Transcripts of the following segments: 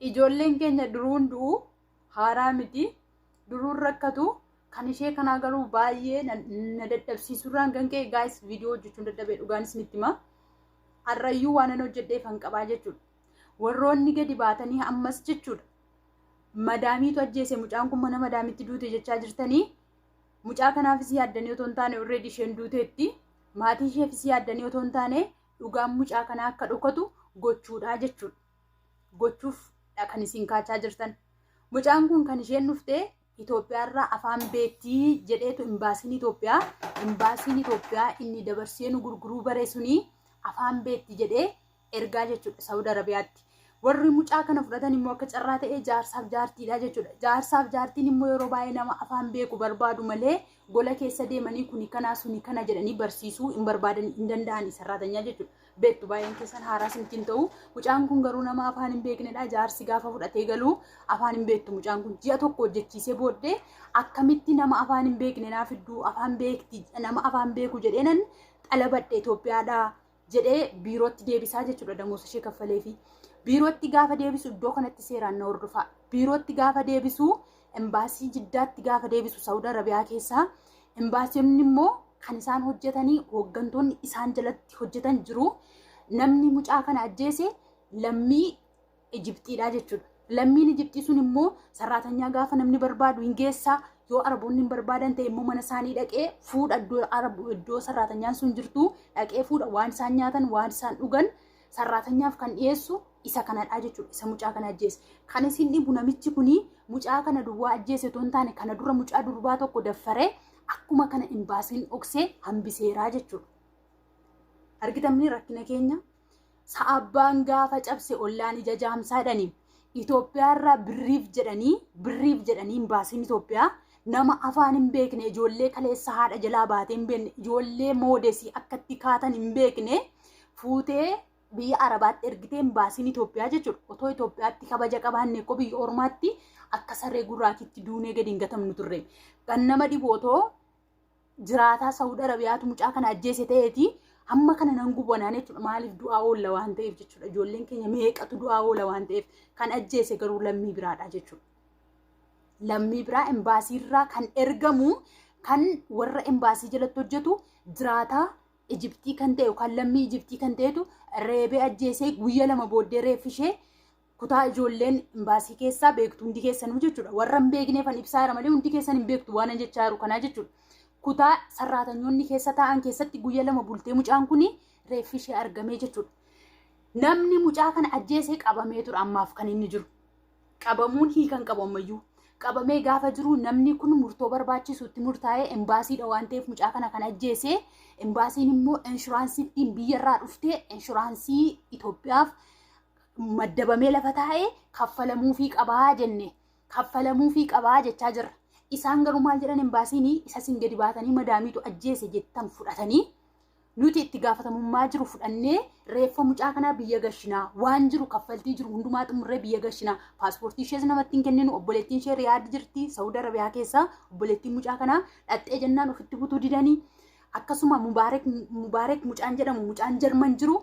Ijoolleen keenya duruun du'u haaraa miti. Duruun rakkatu kan ishee kanaa garuu baay'ee na dadhabsiisurraan kan ka'e gaayis viidiyoo hojjechuun dadhabee dhugaan isinitti hima. Har'ayyuu waan an hojjedheef han qabaa jechuudha. Warroonni gadi baatanii ammas jechuudha. Madaamiitu ajjeese mucaan kun mana madaamitti duute jechaa jirtanii mucaa kanaafis yaaddanii otoo hin taane already isheen duuteetti maatii isheefis yaaddanii otoo hin taane dhugaan mucaa kanaa akka dhokatu gochuudha jechuudha. Gochuuf dha kan isin kaachaa jirtan. Mucaan kun kan isheen dhuftee Itoophiyaarraa afaan beektii jedheetu imbaasiin Itoophiyaa imbaasiin Itoophiyaa inni dabarsee nu gurguruu bare suni afaan beekti jedhee ergaa jechuudha Saawud Arabiyaatti. Warri mucaa kana fudhatan immoo akka carraa ta'ee jaarsaaf jaartiidha jechuudha. Jaarsaaf jaartiin immoo yeroo baay'ee nama afaan beeku barbaadu malee gola keessa deemanii kuni kanaa suni kana jedhanii barsiisuu hin barbaadan hin danda'an sarraatanyaa jechuudha. Beektu baay'een keessan haaraa isinitti hin ta'u. Mucaan kun garuu nama afaan hin beeknedha. Jaarsi gaafa fudhatee galu afaan hin beektu mucaan kun ji'a tokko hojjechiisee booddee akkamitti nama afaan hin beekne naa fidduu afaan beekti nama afaan beeku jedheenan xalabadhe Itoophiyaadhaa jedhee biirootti deebisaa jechuudha damoosa ishee kaffaleefi. Biirootti gaafa deebisu iddoo kanatti seeraan na hordofaa. Biirootti gaafa deebisu embaasii Jiddaatti gaafa deebisu Saawud Arabiyaa keessaa embaasionni immoo kan isaan hojjetanii hooggantoonni isaan jalatti hojjetan jiru. Namni mucaa kana ajjeese lammii Ijipxiidha jechuudha. Lammiin Ijipxii sun immoo sarraatanyaa gaafa namni barbaadu hin geessaa yoo Araboonni hin barbaadan ta'e immoo mana isaanii dhaqee fuudha iddoo Arabu iddoo sarraatanyaan sun jirtu dhaqee fuudha waan isaan nyaatan waan isaan dhugan sarraatanyaaf kan dhiyeessu isa kanadha jechuudha. Isa mucaa kana ajjeese. Kan isin dhibu namichi kuni mucaa kana duwwaa ajjeese otoo hin taane kana dura mucaa durbaa tokko daffaree akkuma kana imbaasiin dhoksee hambiseeraa jechuudha. Argitamni rakkina keenya Sa'abbaan gaafa cabse ollaan ija jaamsaa jedhanii Itoophiyaarraa birriif jedhanii birriif jedhanii hin baasiin Itoophiyaa nama afaan hin beekne ijoollee kaleessa haadha jalaa baatee hin beekne ijoollee moodesii akkatti kaatan hin beekne fuutee biyya Arabaatti ergitee hin baasiin Itoophiyaa jechuudha. Otoo Itoophiyaatti kabaja qabaanne koo biyya ormaatti akka saree gurraakitti duunee gadi hin gatamnu turre. Kan nama dhibu otoo jiraataa Saawud Arabiyaatu mucaa kana ajjeese ta'eeti hamma kana nan gubanaan jechuudha. Maaliif du'aa oolla waan ta'eef jechuudha. Ijoolleen keenya meeqatu du'aa oola waan ta'eef kan ajjeese garuu lammii biraadha jechuudha. Lammii biraa embaasiirraa kan ergamu kan warra embaasii jalatti hojjetu jiraataa Ijiptii kan ta'e yookaan lammii Ijiptii kan ta'etu reebee ajjeesee guyya lama booddee reeffishee kutaa ijoolleen imbaasii keessaa beektu hundi keessanuu jechuudha. Warra hin beekneefan ibsaa jira malee hundi keessan hin beektu waan jechaa jiru kanaa jechuudha. Kutaa sarraatanyoonni keessa taa'an keessatti guyya lama bultee mucaan kun reeffi ishee argamee jechuudha. Namni mucaa kana ajjeesee qabamee ture ammaaf kan inni jiru. Qabamuun hiikan qabu ammayyuu. Qabamee gaafa jiru namni kun murtoo barbaachisu itti murtaa'ee embaasiidha waan ta'eef mucaa kana kan ajjeese embaasiin immoo inshuraansii ittiin biyyarraa dhuftee inshuraansii Itoophiyaaf maddabamee lafa taa'e kaffalamuufii qabaa jenne kaffalamuufii qabaa jechaa jirra. Isaan garuu maal jedhan embaasiin isa isin gadi baatanii madaamiitu ajjeese jettan fudhatanii nuti itti gaafatamummaa jiru fudhannee reeffa mucaa kanaa biyya gashinaa waan jiru kaffaltii jiru hundumaa xumurree biyya gashinaa paaspoortii ishees namatti hin kenninu obboleettiin ishee Riyaad jirti Saawud Arabiyaa keessaa obboleettiin mucaa kanaa dhaxxee jennaan ofitti butuu didanii akkasuma Mubaareek mucaan jedhamu mucaan Jarman jiru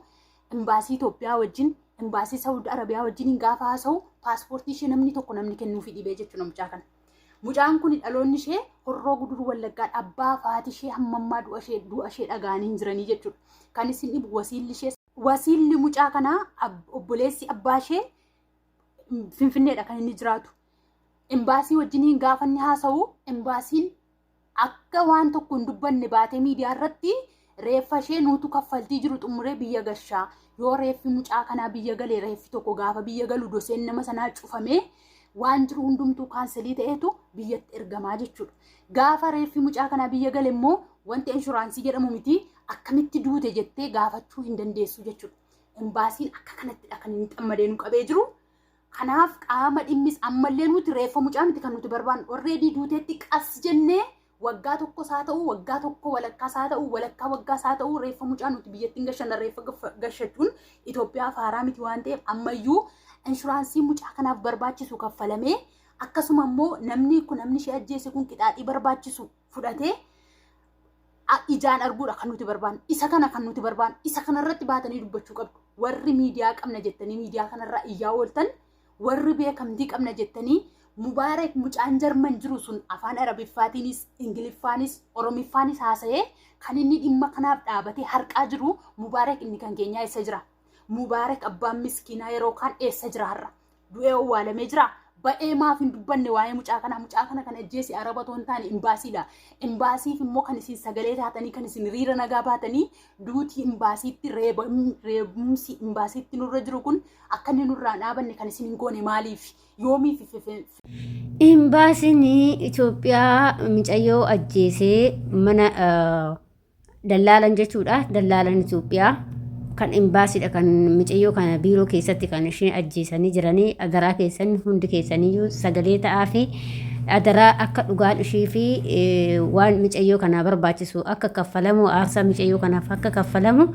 Imbaasii Itoophiyaa wajjin imbaasii Saawud Arabiyaa wajjin gaafa haasa'u paaspoortii ishee namni tokko namni kennuufii dhibee jechuudha mucaa kana. Mucaan kun dhaloonni ishee Horroo Guduruu Wallaggaa abbaa fi haati ishee hamma ammaa du'a ishee du'a ishee dhaga'anii hin jiranii jechuudha. Kan isin dhibu wasiilli ishee wasiilli mucaa kanaa obboleessi abbaa ishee Finfinneedha kan inni jiraatu. Imbaasii wajjiniin gaafa inni haasa'u imbaasiin akka waan tokko hin dubbanne baatee miidiyaa irratti reeffa ishee nuutu kaffaltii jiru xumuree biyya gashaa yoo reeffi mucaa kanaa biyya galee reeffi tokko gaafa biyya galu doseen nama sanaa cufamee waan jiru hundumtuu kaanselii ta'eetu biyyatti ergamaa jechuudha. Gaafa reeffi mucaa kanaa biyya gale immoo wanti inshuraansii jedhamu miti akkamitti duute jettee gaafachuu hin dandeessu jechuudha. Imbaasiin akka kanattidha kan inni xammadee nu qabee jiru. Kanaaf qaama dhimmis ammallee nuti reeffa mucaa miti kan nuti barbaannu. Already duuteetti qas jennee waggaa tokkos haa ta'u waggaa tokko walakkaas haa ta'u walakkaa waggaas haa ta'u reeffa mucaa nuti biyyattiin gashanna reeffa gashachuun Itoophiyaaf haaraa miti waan ta'eef ammayyuu inshuraansii mucaa kanaaf barbaachisu kaffalamee akkasuma immoo namni kun namni ishee ajjeese kun qixaaxii barbaachisu fudhatee ijaan arguudha kan nuti barbaannu. Isa kana kan nuti barbaannu. Isa kana irratti baatanii dubbachuu qabdu. Warri miidiyaa qabna jettanii miidiyaa kanarraa iyyaa ooltan Warri beekamtii qabna jettanii Mubaarak mucaan Jarman jiru sun afaan Arabiffaatiinis, Ingiliffaanis, Oromiffaanis haasa'ee kan inni dhimma kanaaf dhaabatee harqaa jiru Mubaarak inni kan keenyaa eessa jira? Mubaarak abbaan miskiinaa yeroo kaan eessa jira har'a? Du'ee owwaalamee jira. Ba'ee maaf hin dubbanne waa'ee mucaa kanaa? Mucaa kana kan ajjeese Araba otoo hin taane imbaasiidha. Imbaasiif immoo kan isin sagalee taatanii kan isin hiriira nagaa baatanii duutii imbaasiitti reebumsi imbaasiitti nurra jiru kun akka inni nurraa dhaabanne kan isin hin goone maaliif? Yoomiif? Imbaasiin Itoophiyaa micayyoo ajjeesee mana dallaalan jechuudha. Dallaalan Itoophiyaa kan imbaasiidha kan micayyoo kana biiroo keessatti kan isheen ajjeesanii jiranii adaraa keessan hundi keessaniyyuu sagalee ta'aa fi adaraa akka dhugaan ishii fi waan micayyoo kanaa barbaachisu akka kaffalamu aarsaa micayyoo kanaaf akka kaffalamu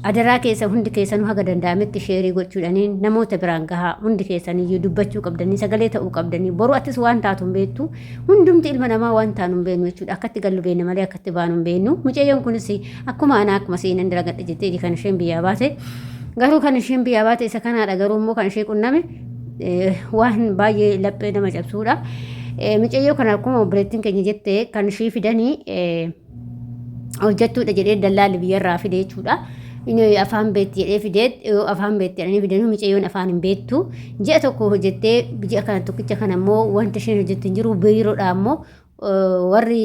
Adaraa keessa hundi keessanuu haga danda'ametti sheerii gochuudhanii namoota biraan gahaa. Hundi keessaniyyuu dubbachuu qabdanii, sagalee ta'uu qabdanii. Boru atis waan taatu hin beektu. Hundumti ilma namaa waan taanu hin beeknu jechuudha. Akkatti gallu beekna malee akkatti baanu hin beeknu. Mucayyoon kunis akkuma anaa akkuma seenan dalagadha jettee kan isheen biyyaa baate. Garuu kan isheen biyyaa baate isa kanaadha. Garuu immoo kan ishee qunname waan baay'ee laphee nama cabsuudha. Mucayyoo kana akkuma obboleettiin keenya jette kan ishee fidanii hojjettuudha jedhee dallaalli biyyarraa fide jechuudha. Inni afaan beetti jedhee fidee yoo afaan beetti jedhanii fidanii mucayyoon afaan hin beektu. Ji'a tokko hojjettee ji'a kana tokkicha kana immoo wanta isheen hojjette hin jiru biiroodhaa immoo warri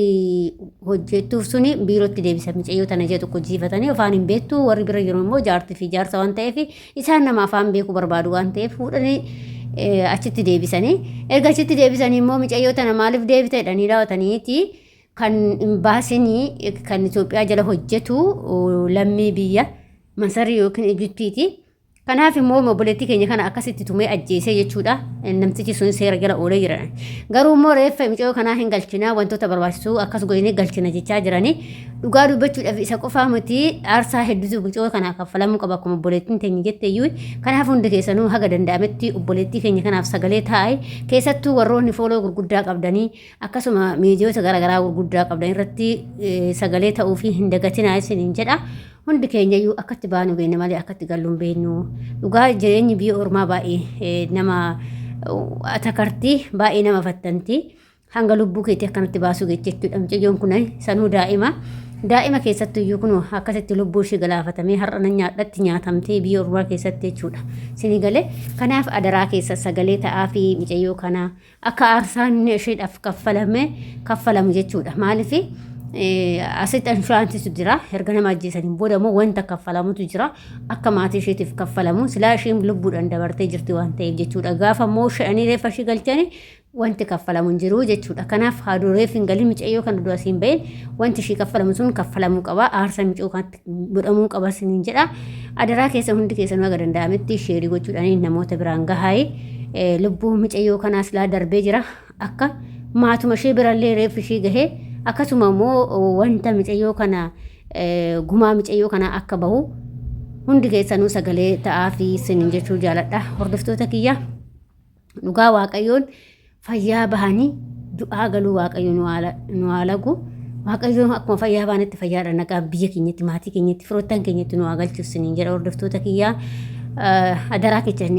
hojjettuuf suni biirootti deebisan mucayyoo tana ji'a tokko jiifatanii afaan hin beektu warri bira jiru immoo jaartii fi jaarsa waan ta'eef isaan nama afaan beeku barbaadu waan ta'eef fuudhanii achitti deebisanii erga achitti deebisanii immoo mucayyoo tana maaliif deebite jedhanii raawwataniiti Kan imbaasiin kan Itoophiyaa jala hojjetu lammii biyya Masarii yookiin Ijiptiiti. Kanaaf immoo obboleettii keenya kana akkasitti tumee ajjeesee jechuudha. Namtichi sun seera jala oolee jira. Garuu immoo reeffa mucayyoo kanaa hin galchina wantoota barbaachisu akkas godhinee galchina jechaa jiranii. Dhugaa dubbachuudhaaf isa qofaa miti aarsaa hedduutu mucayyoo kanaa kaffalamuu qaba akkuma obboleettiin teenya jette iyyuu. Kanaaf hundi keessanuu haga danda'ametti obboleettii keenya kanaaf sagalee taa'e keessattuu warroonni fooloo gurguddaa qabdanii Akkasuma miidiyoota garaagaraa gurguddaa qabdan irratti sagalee ta'uufii hin dagatinaa isiniin jedha. Hundi keenyayyuu akkatti baanu beekna malee akkatti gallu hin beeknu. Dhugaa jireenyi biyya ormaa baay'ee nama atakarti baay'ee nama fattanti. Hanga lubbuu keetii akkanatti baasuu jechuudha. Mucayyoon kun sanuu daa'ima. Daa'ima keessattu iyyuu kun akkasitti lubbuu ishee galaafatamee har'a nan nyaadhatti nyaatamtee biyya ormaa keessatti jechuudha. Isinii galee kanaaf adaraa keessa sagalee ta'aa fi mucayyoo kanaa Akka aarsaan isheedhaaf kaffalame kaffalamu jechuudha. Maaliif asitti inshuraansiitu jira. Erga nama ajjeesaniin booda immoo wanta kaffalamutu jira. Akka maatii isheetiif kaffalamu silaa isheen lubbuudhaan dabartee jirti waan ta'eef jechuudha. Gaafa immoo sha'anii reeffa ishee galchanii wanti kaffalamu hin jiru jechuudha. Kanaaf haaduu reeffi hin galin mucayyoo kana dura siin bahin wanti ishii kaffalamu sun kaffalamuu qaba. Aarsaa mucayyoo kanatti godhamuu qaba siniin jedha. Adaraa keessa hundi keessanuu haga danda'ametti sheerii gochuudhaan namoota biraan gahaa'ee. Lubbuun micayyoo kanaa silaa darbee jira. Akka maatuma ishee birallee reeffi ishee gahee akkasuma immoo wanta micayyoo kana gumaa micayyoo kanaa akka bahu hundi keessanuu sagalee ta'aa fi isiniin jechuu jaaladha. Hordoftoota kiyya dhugaa Waaqayyoon fayyaa bahanii du'aa galuu Waaqayyo nu haa lagu. Waaqayyoon akkuma fayyaa baanetti fayyaadhaan nagaa biyya keenyatti maatii keenyatti firoottan keenyatti nu haa galchu isiniin jedha hordoftoota kiyyaa. Adaraa keessan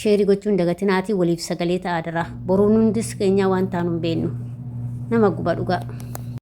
sheerii gochuun dagatinaatii waliif sagalee ta'a adaraa. Boruun hundis keenyaa waan taanu hin beeknu. Nama guba dhugaa.